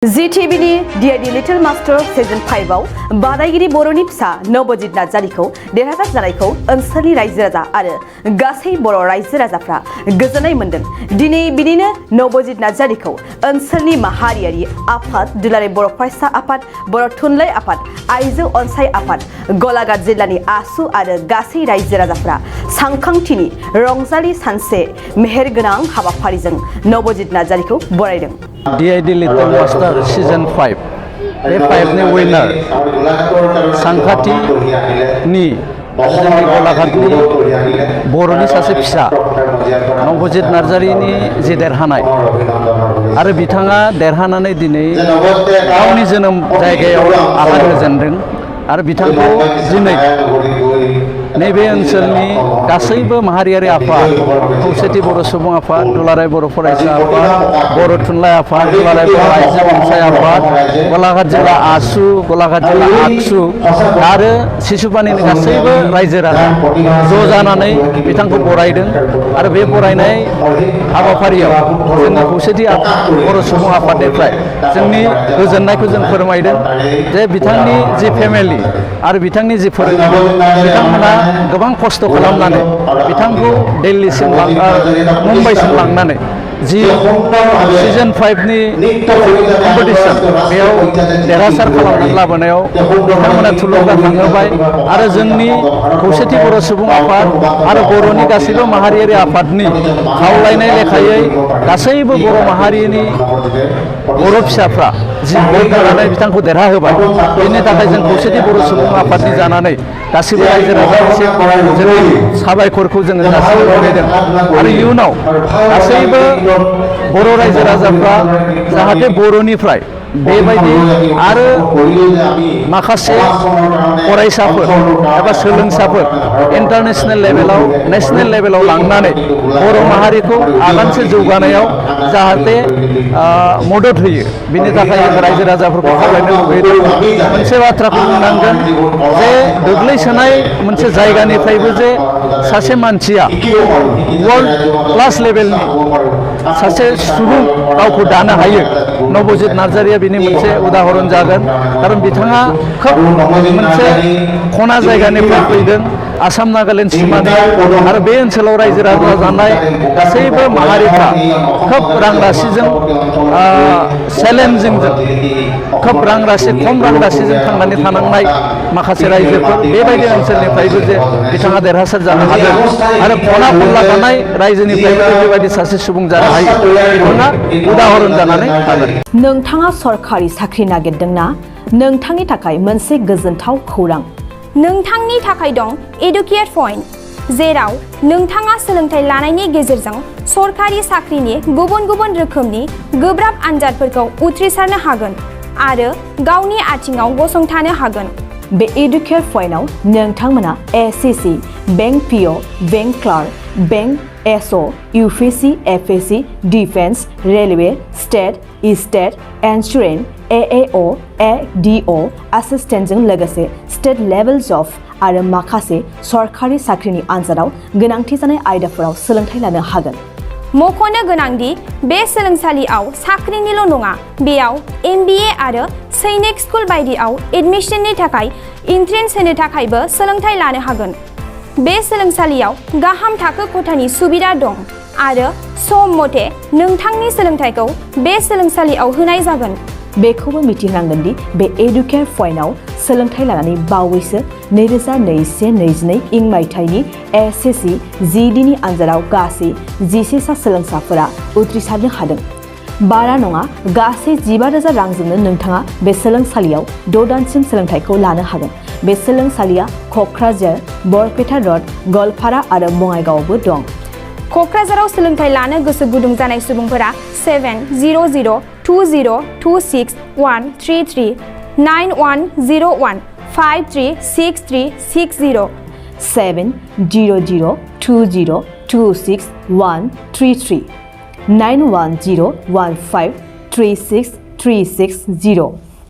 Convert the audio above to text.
ZTVनि DID little master season 5 आव बादायगिरि बर'नि फिसा नवजित नार्जारिखौ देरहासार जानायखौ ओनसोलनि रायजो राजा आरो गासै बर' रायजो राजाफ्रा गोजोननाय मोनदों। दिनै बिदिनो नवजित नार्जारिखौ ओनसोलनि माहारियारि आफाद दुलाराय बर' फरायसा आफाद, बर' थुनलाइ आफाद, आइजो अनसाय आफाद, गलाघाट जिल्लानि आसु आरो गासै रायजो राजाफ्रा सानखांथिनि रंजालि सानसे मेहेरगोनां हाबाफारिजों नवजित नार्जारिखौ बरायदों। DID लिटिल मास्टार सिजन 5 बे 5नि विनार सानखाथिनि जोंनि गलाघाटनि बर'नि सासे फिसा नवजित नार्जारिनि जे देरहानाय आरो बिथाङा देरहानानै दिनै गावनि जोनोम जायगायाव आगान होजेनदों आरो बिथांखौ दिनै नैबे ओनसोलनि गासैबो माहारियारि आफाद, खौसेथि बर' सुबुं आफाद, दुलाराय बर' फरायसा आफाद, बर' थुनलाइ आफाद, दुलाराय बर' आइजो अनसाय आफाद, गलाघाट जिल्ला आसु, गलाघाट जिल्ला आगसु आरो सिसुपानिनि गासैबो रायजो राजा ज' जानानै बिथांखौ बरायदों आरो बे बरायनाय हाबाफारियाव जोंनि खौसेथि बर' सुबुं आफादनिफ्राय जोंनि गोजोननायखौ जों फोरमायदों जे बिथांनि जि फेमिलि आरो बिथांनि जि फोरोंगिरि बिथांमोना गोबां खस्थ' खालामनानै बिथांखौ दिल्लीसिम मुम्बाइसिम लांनानै जि सिजन 5नि कम्पिटिसन बेयाव देरहासार खालामनानै लाबोनायाव बिथांमोना थुलुंगाखांहोबाय आरो जोंनि खौसेथि बर' सुबुं आफाद आरो बर'नि गासैबो माहारियारि आफादनि खावलायनाय लेखायै गासैबो बर' माहारिनि बर' फिसाफ्रा जि भट होनानै बिथांखौ देरहाहोबाय बेनि थाखाय जों खौसेथि बर' सुबुं आफादनि जानानै गासिबो रायजो राजानिसिम जोंनि साबायखरखौ जोङो जासिनो लुबैदों आरो इयुनाव गासैबो बर' रायजो राजाफ्रा जाहाथे बर'निफ्राय बेबायदि आरो माखासे फरायसाफोर एबा सोलोंसाफोर इन्टारनेशनेल लेभेलाव नेशनेल लेभेलाव लांनानै बर' माहारिखौ आगानसे जौगानायाव जाहाथे मदद होयो बिनि थाखाय जों रायजो राजाफोरखौ खावलायनो लुबैदों। मोनसे बाथ्राखौ बुंनांगोन जे गोग्लैसोनाय मोनसे जायगानिफ्रायबो जे सासे मानसिया वर्ल्ड क्लास लेभेलनि सासे सुबुं गावखौ दानो हायो, नवजित नार्जारिया बिनि मोनसे उदाहरन जागोन। खारन बिथाङा खोब मोनसे खना जायगानिफ्राय फैदों, आसाम नागालेण्ड सिमानि आरो बे ओनसोलाव रायजो राजा जानाय गासैबो माहारिफ्रा खोब रां राशिजों चेलेन्जिंजों खोब रां राशि खम रां राशिजों थांनानै थानांनाय माखासे रायजोफोर बेबायदि ओनसोलनिफ्रायबो जे बिथाङा देरहासार जानो हादों आरो खना खनला थानाय रायजोनिफ्रायबो बेबायदि सासे सुबुं जानो हायो बिथाङा उदाहरन जानानै थागोन। नोंथाङा सरखारि साख्रि नागिरदों ना? नोंथांनि थाखाय मोनसे गोजोनथाव खौरां। नोंथांनि थाखाय दं एडुकेट पइन्ट, जेराव नोंथाङा सोलोंथाइ लानायनि गेजेरजों सरखारि साख्रिनि गुबुन गुबुन रोखोमनि गोब्राब आनजादफोरखौ उथ्रिसारनो हागोन आरो गावनि आथिङाव गसंथानो हागोन। बे एडुकेट पइन्टआव नोंथांमोना SSC, bank PO, bank clerk, bank SO, UPSC, FSC, defence, railway, state insurance, AAO, ADO एसिस्टेन्टजों लोगोसे स्टेट लेभेल जब आरो माखासे सरखारि साख्रिनि आनजादाव गोनांथि जानाय आयदाफोराव सोलोंथाइ लानो हागोन। मख'नो गोनांदि बे सोलोंसालियाव साख्रिनिल' नङा, बेयाव MBA आरो सैनिक स्कुल बायदियाव एडमिशननि थाखाय एन्ट्रेन्स होनो थाखायबो सोलोंथाइ लानो हागोन। बे सोलोंसालियाव गाहाम थाखो खथानि सुबिदा दं आरो सम मथे नोंथांनि सोलोंथाइखौ बे सोलोंसालियाव होनाय जागोन। बेखौबो मिथिनांगोन दि बे एडुकेट पइन्टआव सोलोंथाइ लानानै बावैसो 2021-22 इं मायथाइनि एसएससि GDनि आनजादाव गासै 11 सा सोलोंसाफोरा उथ्रिसारनो हादों। बारा नङा, गासै 15,000 रांजोंनो नोंथाङा बे सोलोंसालियाव 6 दानसिम सोलोंथाइखौ लानो हागोन। बे सोलोंसालिया क'क्राझार, बरपेटा र'ड, गवालपारा आरो बङाइगावआवबो दं। क'क्राझाराव सोलोंथाइ लानो गोसो गुदुं जानाय सुबुंफोरा 700-226-133 9101-536360 700-226-133 9101536360